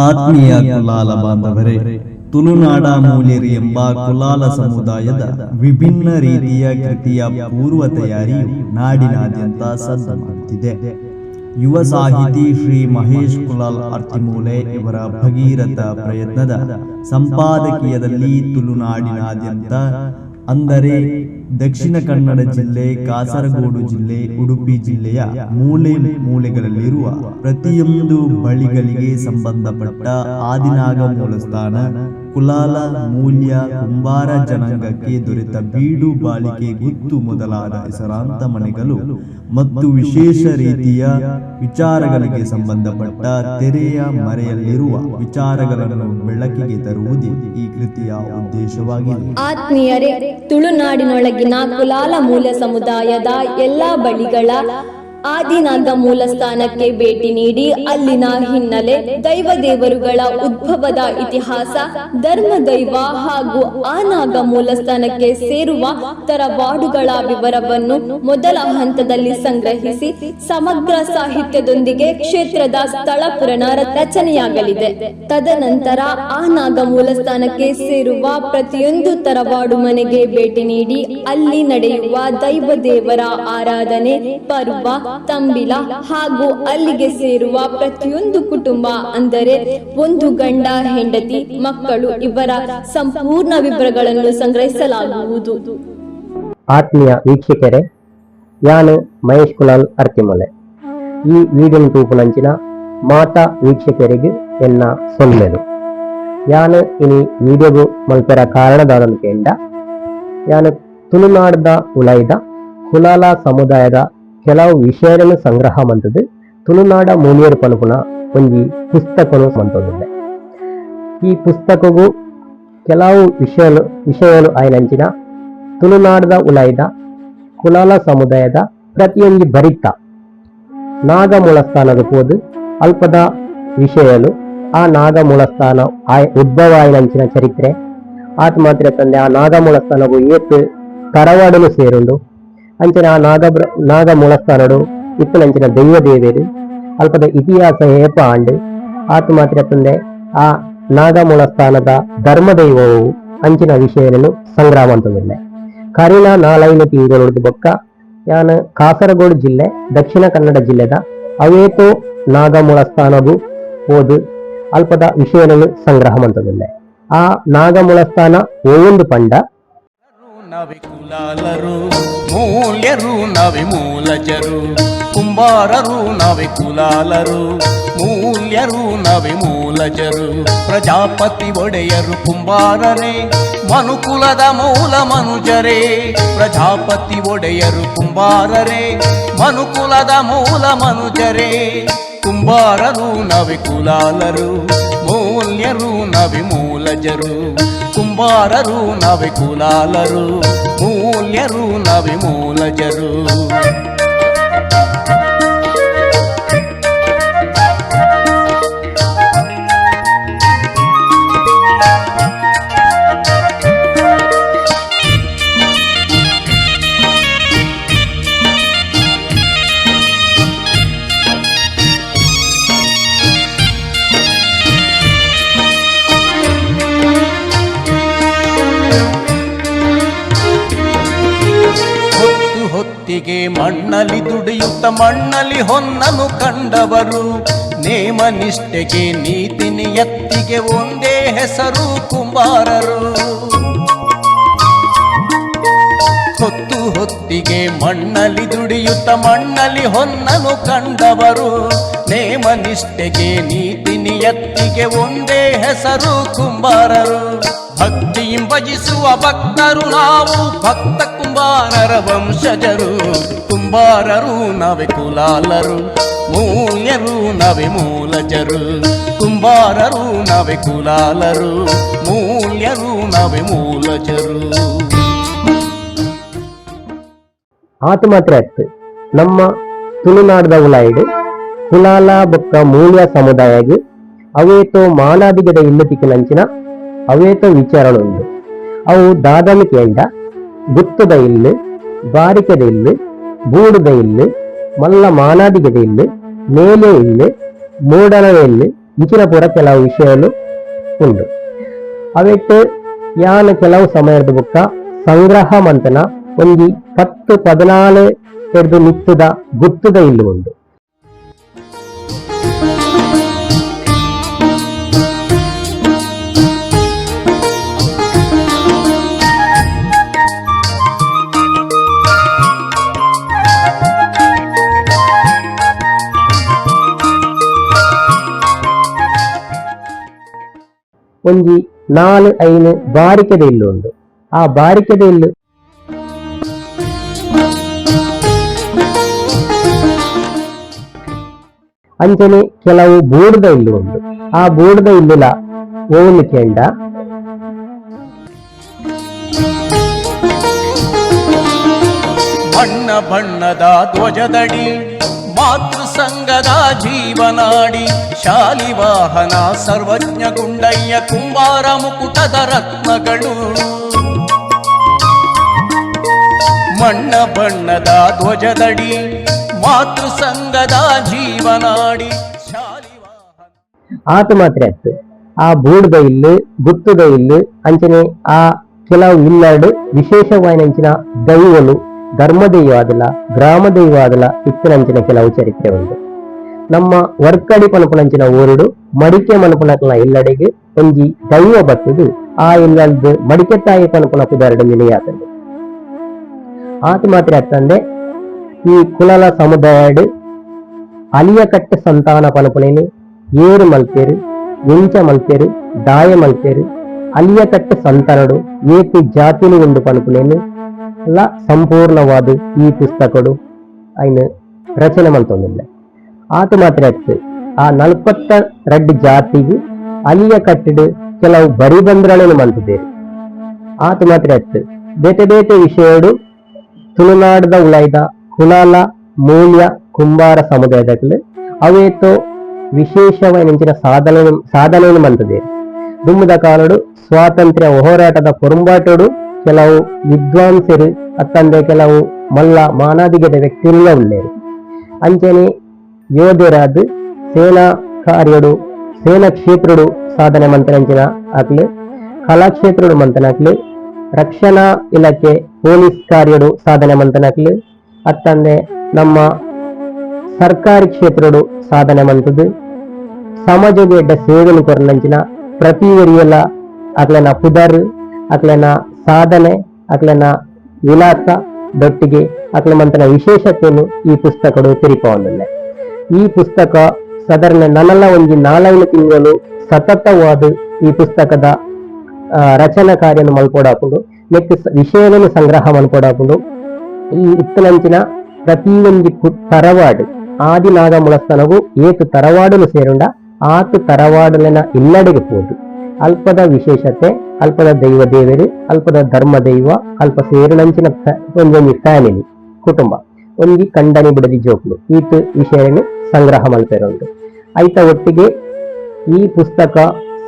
ಆತ್ಮೀಯ ಕುಲಾಲ ಬಾಂಧವರೇ, ತುಳುನಾಡ ಮೂಲ್ಯರು ಎಂಬ ಕುಲಾಲ ಸಮುದಾಯದ ವಿಭಿನ್ನ ರೀತಿಯ ಕೃತಿಯ ಪೂರ್ವ ತಯಾರಿಯು ನಾಡಿನಾದ್ಯಂತ ಸದ್ದು ಮಾಡುತ್ತಿದೆ. ಯುವ ಸಾಹಿತಿ ಶ್ರೀ ಮಹೇಶ್ ಕುಲಾಲ್ ಅರ್ತಿಮೂಲೆ ಇವರ ಭಗೀರಥ ಪ್ರಯತ್ನದ ಸಂಪಾದಕೀಯದಲ್ಲಿ ತುಳುನಾಡಿನಾದ್ಯಂತ, ಅಂದರೆ ದಕ್ಷಿಣ ಕನ್ನಡ ಜಿಲ್ಲೆ, ಕಾಸರಗೋಡು ಜಿಲ್ಲೆ, ಉಡುಪಿ ಜಿಲ್ಲೆಯ ಮೂಲೆ ಮೂಲೆಗಳಲ್ಲಿರುವ ಪ್ರತಿಯೊಂದು ಬಳಿಗಳಿಗೆ ಸಂಬಂಧಪಟ್ಟ ಆದಿನಾಗ ಮೂಲಸ್ಥಾನ, ಕುಲಾಲ, ಮೂಲ್ಯ, ಕುಂಬಾರ ಜನಾಂಗಕ್ಕೆ ದೊರೆತ ಬೀಡು, ಬಾಳಿಕೆ, ಗುತ್ತು ಮೊದಲಾದ ಹೆಸರಾಂತ ಮನೆಗಳು ಮತ್ತು ವಿಶೇಷ ರೀತಿಯ ವಿಚಾರಗಳಿಗೆ ಸಂಬಂಧಪಟ್ಟ ತೆರೆಯ ಮರೆಯಲ್ಲಿರುವ ವಿಚಾರಗಳನ್ನು ಬೆಳಕಿಗೆ ತರುವುದೇ ಈ ಕೃತಿಯ ಉದ್ದೇಶವಾಗಿದೆ. ಆತ್ಮೀಯರೇ, ತುಳುನಾಡಿನೊಳಗಿನ ಕುಲಾಲ ಮೂಲ್ಯ ಸಮುದಾಯದ ಎಲ್ಲಾ ಬಳಿಗಳ ಆದಿನಾಗ ಮೂಲಸ್ಥಾನಕ್ಕೆ ಭೇಟಿ ನೀಡಿ ಅಲ್ಲಿನ ಹಿನ್ನೆಲೆ, ದೈವ ದೇವರುಗಳ ಉದ್ಭವದ ಇತಿಹಾಸ, ಧರ್ಮ ದೈವ ಹಾಗೂ ಆ ನಾಗ ಮೂಲಸ್ಥಾನಕ್ಕೆ ಸೇರುವ ತರವಾಡುಗಳ ವಿವರವನ್ನು ಮೊದಲ ಹಂತದಲ್ಲಿ ಸಂಗ್ರಹಿಸಿ ಸಮಗ್ರ ಸಾಹಿತ್ಯದೊಂದಿಗೆ ಕ್ಷೇತ್ರದ ಸ್ಥಳ ಪುರಾಣ ರಚನೆಯಾಗಲಿದೆ. ತದನಂತರ ಆ ನಾಗ ಮೂಲಸ್ಥಾನಕ್ಕೆ ಸೇರುವ ಪ್ರತಿಯೊಂದು ತರವಾಡು ಮನೆಗೆ ಭೇಟಿ ನೀಡಿ ಅಲ್ಲಿ ನಡೆಯುವ ದೈವ ದೇವರ ಆರಾಧನೆ, ಪರ್ವ, ತಂಬಿಲ ಹಾಗೂ ಅಲ್ಲಿಗೆ ಸೇರುವ ಪ್ರತಿಯೊಂದು ಕುಟುಂಬ, ಅಂದರೆ ಒಂದು ಗಂಡ, ಹೆಂಡತಿ, ಮಕ್ಕಳು ಇವರ ಸಂಪೂರ್ಣ ವಿವರಗಳನ್ನು ಸಂಗ್ರಹಿಸಲಾಗುವುದು. ಆತ್ಮೀಯ ವೀಕ್ಷಕರೇ, ಯಾನು ಮಹೇಶ್ ಕುಲಾಲ್ ಅರ್ತಿಮೊಲೆ. ಈ ವಿಡಿಯೋನ ತೂಪುನಂಚಿನ ಮಾತಾ ವೀಕ್ಷಕರಿಗೆ ಎನ್ನ ಸೊಲ್ಮೆಲು. ಯಾನು ಇನಿ ವಿಡಿಯೋಗು ಮಲ್ಪೆರ ಕಾರಣದಾದಂತ ಕೇಂಡ, ಯಾನು ತುಳುನಾಡ್ದ ಉಲೈದ ಕುಲಾಲ ಸಮುದಾಯದ ಕೆಲವು ವಿಷಯಗಳನ್ನು ಸಂಗ್ರಹ ಮಂತದ್ದು ತುಳುನಾಡ ಮೂಲಿಯರು ಪನ್ಪುನ ಒಂಜಿ ಪುಸ್ತಕನು ಮಂತೊಂದುಲ್ಲೆ. ಈ ಪುಸ್ತಕವು ಕೆಲವು ವಿಷಯಲು ವಿಷಯಲು ಆಯ್ನಂಚಿನ ತುಳುನಾಡದ ಉಲೈದ ಕುಲಾಲ ಸಮುದಾಯದ ಪ್ರತಿಯೊಂಜಿ ಬರಿತ ನಾಗ ಮೂಲಸ್ಥಾನದ ಪೋದು ಅಲ್ಪದ ವಿಷಯಲು, ಆ ನಾಗ ಮೂಲಸ್ಥಾನ ಆಯ್ ಉದ್ಭವ ಆಯ್ನಂಚಿನ ಚರಿತ್ರೆ, ಆತ ಮಾತ್ರ ತಂದೆ ಆ ನಾಗ ಮೂಲಸ್ಥಾನವು ಏತ್ ತರವಾಡಲು ಸೇರುಂಡು, ಅಂಚಿನ ಆ ನಾಗ ನಾಗ ಮೂಲಸ್ಥಾನಡು ಇಪ್ಪನಂಚಿನ ದೈವ ದೇವೇರು, ಅಲ್ಪದ ಇತಿಹಾಸ ಏಪ ಆಂಡ್, ಆತ ಮಾತ್ರ ತಂದೆ ಆ ನಾಗ ಮೂಲಸ್ಥಾನದ ಧರ್ಮದೈವವು, ಅಂಚಿನ ವಿಷಯಗಳನ್ನು ಸಂಗ್ರಹ ಮಂತೊಂದುಲ್ಲೆ. ಕರಿನ 4-5 ತಿಂಗಳು ಬೊಕ್ಕ ಯಾನ್ ಕಾಸರಗೋಡು ಜಿಲ್ಲೆ, ದಕ್ಷಿಣ ಕನ್ನಡ ಜಿಲ್ಲೆದ ಅವೇತೋ ನಾಗ ಮೂಲಸ್ಥಾನಗು ಪೋದು ಅಲ್ಪದ ವಿಷಯಗಳನ್ನು ಸಂಗ್ರಹ ಮಂತೊಂದುಲ್ಲೆ. ಆ ನಾಗ ಮೂಲಸ್ಥಾನ ಓವೊಂದು ಪಂಡ ನಾವೇ ಕುಲಾಲರು, ಮೂಲ್ಯರು ನಾವೇ ಮೂಲಜರು. ಕುಂಬಾರರು ನಾವೇ ಕುಲಾಲರು, ಮೂಲ್ಯರು ನಾವೇ ಮೂಲಜರು. ಪ್ರಜಾಪತಿ ಒಡೆಯರು ಕುಂಬಾರರೇ, ಮನುಕುಲದ ಮೂಲ ಮನುಜರೇ. ಪ್ರಜಾಪತಿ ಒಡೆಯರು ಕುಂಬಾರರೇ, ಮನುಕುಲದ ಮೂಲ ಮನುಜರೇ. ಕುಂಬಾರರು ನಾವೇ ಕುಲಾಲರು, ಮೂಲ್ಯರು ನಾವೇ ಮೂಲಜರು. ಕುಂಬಾರರು ನಾವೇ ಕುಲಾಲರು, ಮೂಲ್ಯರು ನಾವೇ ಮೂಲಜರು. ಹೊತ್ತು ಹೊತ್ತಿಗೆ ಮಣ್ಣಲ್ಲಿ ದುಡಿಯುತ್ತ ಮಣ್ಣಲ್ಲಿ ಹೊನ್ನನು ಕಂಡವರು. ನೇಮ ನಿಷ್ಠೆಗೆ, ನೀತಿ ನಿಯತ್ತಿಗೆ ಒಂದೇ ಹೆಸರು ಕುಂಬಾರರು. ಹೊತ್ತು ಹೊತ್ತಿಗೆ ಮಣ್ಣಲ್ಲಿ ದುಡಿಯುತ್ತ ಮಣ್ಣಲ್ಲಿ ಹೊನ್ನನು ಕಂಡವರು. ನೇಮ ನಿಷ್ಠೆಗೆ, ನೀತಿ ನಿಯತ್ತಿಗೆ ಒಂದೇ ಹೆಸರು ಕುಂಬಾರರು. ಭಕ್ತಿಯಿಂದ ಭಜಿಸುವ ಭಕ್ತರು ನಾವು, ಭಕ್ತ ಕುಂಬಾರರ ವಂಶಜರು. ಕುಂಬಾರರು ನಾವೇ ಕುಲಾಲರು, ಮೂಲ್ಯರು ನಾವೇ ಮೂಲಜರು. ಕುಂಬಾರರು ನಾವೇ ಕುಲಾಲರು, ಮೂಲ್ಯರು ನಾವೇ ಮೂಲಜರು. ಆತ ಮಾತ್ರ ಅತ್ತು, ನಮ್ಮ ತುಳುನಾಡದ ಉಲಾಯಿಡ್ ಕುಲಾಲ ಬೊಕ್ಕ ಮೂಲ್ಯ ಸಮುದಾಯಗ್ ಅವೇತೋ ಮಾನಾದಿಗದ ಇಲ್ಲು ತಿಕ್ಕಿನಂಚಿನ ಅವೇತೋ ವಿಚಾರಗಳು ಉಂಡು. ಅವು ದಾದನ ಕೇಂಡ, ಗುತ್ತದ ಇಲ್ಲು, ಬಾರಿಕೆದ ಇಲ್ಲು, ಬೂಡುದ ಇಲ್ಲು, ಮಲ್ಲ ಮಾನಾದಿಗದ ಇಲ್ಲು, ಮೇಲೆ ಇಲ್ಲು, ಮೂಡಣದ ಇಲ್ಲು. ಇಂಚಿನ ಪೂರ ಕೆಲವು ವಿಷಯಲು ಉಂಡು. ಅವೆಟ್ ಯಾನ್ ಕೆಲವು ಸಮಯದ ಬುಕ್ಕ ಸಂಗ್ರಹ ಮಂತನ ಒಂಜಿ 10-14 ಎಡ್ದು ನಿತ್ತದ ಗುತ್ತದ ಇಲ್ಲು ಉಂಡು. ಒಂಜಿ 4-5 ಬಾರಿಕೆದ ಇಲ್ಲು ಉಂಡು. ಆ ಬಾರಿಕೆದ ಇಲ್ಲು ಅಂಚನೆ ಕೆಲವು ಬೂಡುದ ಇಲ್ಲು ಉಂಡು. ಆ ಬೂಡುದ ಇಲ್ಲುಲ ಓಲು ಕೆಂಡ ಬಣ್ಣ ಬಣ್ಣದ ಧ್ವಜದಡಿ ಮಾತೃ ಸಂಘದ ಜೀವನಾಡಿ, ಶಾಲಿವಾಹನ ಸರ್ವಜ್ಞ ಗುಂಡಯ್ಯ ಕುಂಬಾರ ಮುಕುಟದ ರತ್ನಗಳು. ಮಣ್ಣ ಬಣ್ಣದ ಧ್ವಜದಡಿ ಮಾತೃ ಸಂಘದ ಜೀವನಾಡಿ ಶಾಲಿವಾಹನ. ಆತ ಮಾತ್ರ ಅತ್ತು, ಆ ಬೂಡುದ ಇಲ್ಲು, ಗುತ್ತದ ಇಲ್ಲು, ಅಂಚನೆ ಆ ಕೆಲವು ಇಲ್ಲಾಡು ವಿಶೇಷವಾಯಿನಂಚಿನ ದೈವಲು, ಧರ್ಮ ದೈವ ಆದಲ, ಗ್ರಾಮ ದೈವ ಆದಲ ಇತ್ತಿನಂಚಿನ ಕೆಲವು ಚರಿತ್ರೆ ಉಂಡು. ನಮ್ಮ ವರ್ಕಡಿ ಪನಪುನಂಚಿನ ಊರುಡು ಮಡಿಕೆ ಮನಪುನಕ್ಲ ಇಲ್ಲಡೆಗೆ ಒಂಜಿ ದೈವ ಬತ್ತದು ಆ ಇಲ್ಲಲ್ದು ಮಡಿಕೆ ತಾಯಿ ಪನಪುನ ಪುದರ್ಡು ನಿಲೆಯಾತಂದು. ಆತ ಮಾತ್ರ ಅತ್ತಂದೆ ಈ ಕುಲಲ ಸಮುದಾಯಡ್ ಅಲಿಯಕಟ್ಟ ಸಂತಾನ ಪನಪುನೇನು ಏರು ಮಲ್ಪೇರು, ಎಂಚ ಮಲ್ಪೇರು, ದಾಯ ಮಲ್ಪೇರು, ಅಲಿಯಕಟ್ಟ ಸಂತಾನಡು ಏತಿ ಜಾತಿಲು ಉಂಡು ಪನಪುನೇನು ಲ ಸಂಪೂರ್ಣವಾದ ಈ ಪುಸ್ತಕಡು ಐನ್ ರಚನೆ ಮಲ್ತೊಂದುಲ್ಲೆ. ಆತ ಮಾತ್ರ ಅತ್ತು, ಆ 42 ಜಾತಿಗೆ ಅಲಿಯ ಕಟ್ಟಿಡು ಕೆಲವು ಬರಿಬಂದ್ರಗಳನ್ನು ಮಲ್ತದೇರು. ಆತ ಮಾತ್ರ ಅತ್ತು, ಬೇತೆ ಬೇತೆ ವಿಷಯಡು ತುಳುನಾಡದ ಉಳೈದ ಕುಲಾಲ ಮೂಲ್ಯ ಕುಂಬಾರ ಸಮುದಾಯದಕ್ಲು ಅವೇತೋ ವಿಶೇಷವಾಯಿನಂಚಿನ ಸಾಧನೆಯನ್ನು ಮಲ್ತದೇರು. ದುಮ್ಮದ ಕಾಲಡು ಸ್ವಾತಂತ್ರ್ಯ ಹೋರಾಟದ ಪೊರುಂಬಾಟೋಡು ಕೆಲವು ವಿದ್ವಾಂಸರು ಅತ್ತಂದೆ ಕೆಲವು ಮಲ್ಲ ಮಾನಾದಿಗದ ವ್ಯಕ್ತಿಗಳ ಉಳ್ಳೇರು. ಅಂಚನೆ ಯೋಧರಾದ ಸೇನಾ ಕಾರ್ಯಡು, ಸೇನಾ ಕ್ಷೇತ್ರಡು ಸಾಧನೆ ಮಂತನಂಚಿನ ಆಕ್ಲು, ಕಲಾಕ್ಷೇತ್ರಡು ಮಂತನಾಕ್ಲು, ರಕ್ಷಣಾ ಇಲಾಖೆ ಪೊಲೀಸ್ ಕಾರ್ಯಡು ಸಾಧನೆ ಮಂತನಾಕ್ಲು, ಅತ್ತಂದೆ ನಮ್ಮ ಸರ್ಕಾರಿ ಕ್ಷೇತ್ರಡು ಸಾಧನೆ ಮಂತದ್ದು ಸಮಾಜದ ಎಡ್ಡ ಸೇವೆನು ಕೊರನಂಚಿನ ಪ್ರತಿ ಒರಿಯಲ ಅಕ್ಲೆನ ಪುದರ್, ಅಕ್ಲೆನ ಸಾಧನೆ, ಅಕ್ಲೆನ ವಿಳಾಸ ದೊಟ್ಟಿಗೆ ಅಕ್ಲೆ ಮಂತನ ವಿಶೇಷತೆಯನ್ನು ಈ ಪುಸ್ತಕಡು ತೆರಿಪವೊಂದುಲ್ಲೆ. ಈ ಪುಸ್ತಕ ಸಾಧಾರಣ ನನಲ ಒಂಜಿ 4-5 ತಿಂಗಳು ಸತತವಾದ ಈ ಪುಸ್ತಕದ ರಚನಾ ಕಾರ್ಯನು ಮಲ್ಪೊಡಾಪುಂಡು. ನೆಕ್ಕ್ ವಿಷಯವನ್ನು ಸಂಗ್ರಹ ಮಲ್ಪೊಡಾಪುಂಡು. ಈ ಇತ್ತನಂಚಿನ ಪ್ರತಿ ಒಂಜಿ ತರವಾಡು ಆದಿನಾಗ ಮೂಲಸ್ಥಾನಗು ಏತು ತರವಾಡುಲು ಸೇರುಂಡ ಆತು ತರವಾಡುಲೆನ ಇಲ್ಲಡೆಗೆ ಪೋದು ಅಲ್ಪದ ವಿಶೇಷತೆ, ಅಲ್ಪದ ದೈವ ದೇವರು, ಅಲ್ಪದ ಧರ್ಮ ದೈವ, ಅಲ್ಪ ಸೇರಿನಂಚಿನ ಒಂಜೊಂಜಿ ಫ್ಯಾಮಿಲಿ ಕುಟುಂಬ, ಒಂಜಿ ಕಂಡನಿ ಬಿಡದಿ ಜೋಕ್ಲು ಈತ ವಿಷಯವನ್ನು ಸಂಗ್ರಹ ಮಲ್ಪೆರುಂಡು. ಐತ ಒಟ್ಟಿಗೆ ಈ ಪುಸ್ತಕ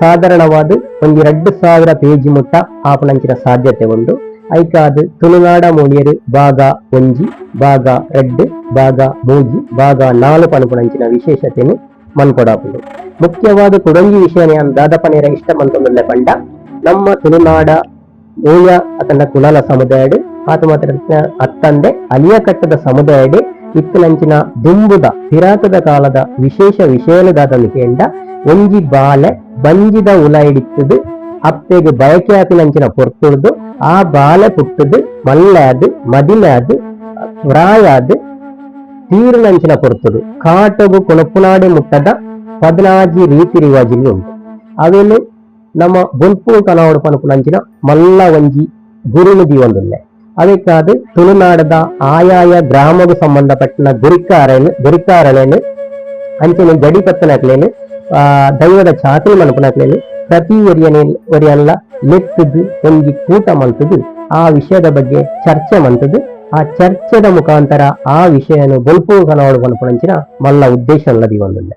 ಸಾಧಾರಣವಾದ ಒಂಜಿ 2000 ಪೇಜ್ ಮುಟ್ಟ ಆಪಣಂಚಿನ ಸಾಧ್ಯತೆ ಉಂಡು. ಐಕಾದ್ ತುಳುನಾಡ ಮೂಲ್ಯರು ಭಾಗ 1, ಭಾಗ 2, ಭಾಗ 3, ಭಾಗ 4 ಪನ್ಪುನಂಚಿನ ವಿಶೇಷತೆನು ಮನ್ಕೊಡಾಪುಂಡು. ಮುಖ್ಯವಾದ ಕುಡೊಂಜಿ ವಿಷಯ ಯಾನ್ ದಾದಪನೇರ ಇಷ್ಟ ಮಂತೊಂದುಲ್ಲೆ ಪಂಡ, ನಮ್ಮ ತುಳುನಾಡ ಮೂಲ್ಯ ಅತನ ಕುಲಾಲ ಸಮುದಾಯಡ್ ಆತ ಮಾತ್ರ ಅತ್ತಂದೆ ಅಲಿಯಕಟ್ಟದ ಸಮುದಾಯಡ್ ಇತ್ತನಂಚಿನ ದುಂಬುದ ಪಿರಾತದ ಕಾಲದ ವಿಶೇಷ ವಿಷಯಲು ದಾದಂದು ಕೇಂಡ, ಒಂಜಿ ಬಾಲೆ ಬಂಜಿದ ಉಲಾಯಿಡಿತ್ತದು ಅಪ್ಪೆಗೆ ಬಯಕೆ ಆಪಿನಂಚಿನ ಪೊರ್ತುಡ್ದು ಆ ಬಾಲೆ ಪುಟ್ಟದು ಮಲ್ಲಾದ್ ಮದಿಲಾದ್ ಪ್ರಾಯಾದ್ ತೀರುನಂಚಿನ ಪೊರ್ತುಡು ಕಾಟಗು ಕೊಣಪುನಾಡೆ ಮುಟ್ಟದ 16 ರೀತಿ ರಿವಾಜಿಲು ಉಂಟು. ಅವೇನು ನಮ್ಮ ಬೊಲ್ಪು ಕನಾವಡು ಪನಪುನಂಚಿನ ಮಲ್ಲ ಒಂಜಿ ಗುರುನು ದೀವೊಂದುಲ್ಲೆ. ಅದಕ್ಕಾದ ತುಳುನಾಡದ ಆಯಾಯ ಗ್ರಾಮಗೂ ಸಂಬಂಧಪಟ್ಟಿನ ಗುರಿಕಾರನೇನು, ಅಂಚನೆ ಗಡಿ ಪತ್ತನಕ್ಲೇನು, ದೈವದ ಚಾಕರಿ ಮನ್ಪುನಕ್ಲೇನು ಪ್ರತಿ ಒರಿಯನೆ ಒರಿಯನ್ಲ ಲೆತ್ತದು ಒಂಜಿ ಕೂಟ ಮಲ್ತದು ಆ ವಿಷಯದ ಬಗ್ಗೆ ಚರ್ಚೆ ಮಂತದು ಆ ಚರ್ಚೆದ ಮುಖಾಂತರ ಆ ವಿಷಯನು ಬೊಲ್ಪು ಕನಾವಡು ಪನ್ಪುನಂಚಿನ ಮಲ್ಲ ಉದ್ದೇಶ ದೀವೊಂದುಲ್ಲೆ.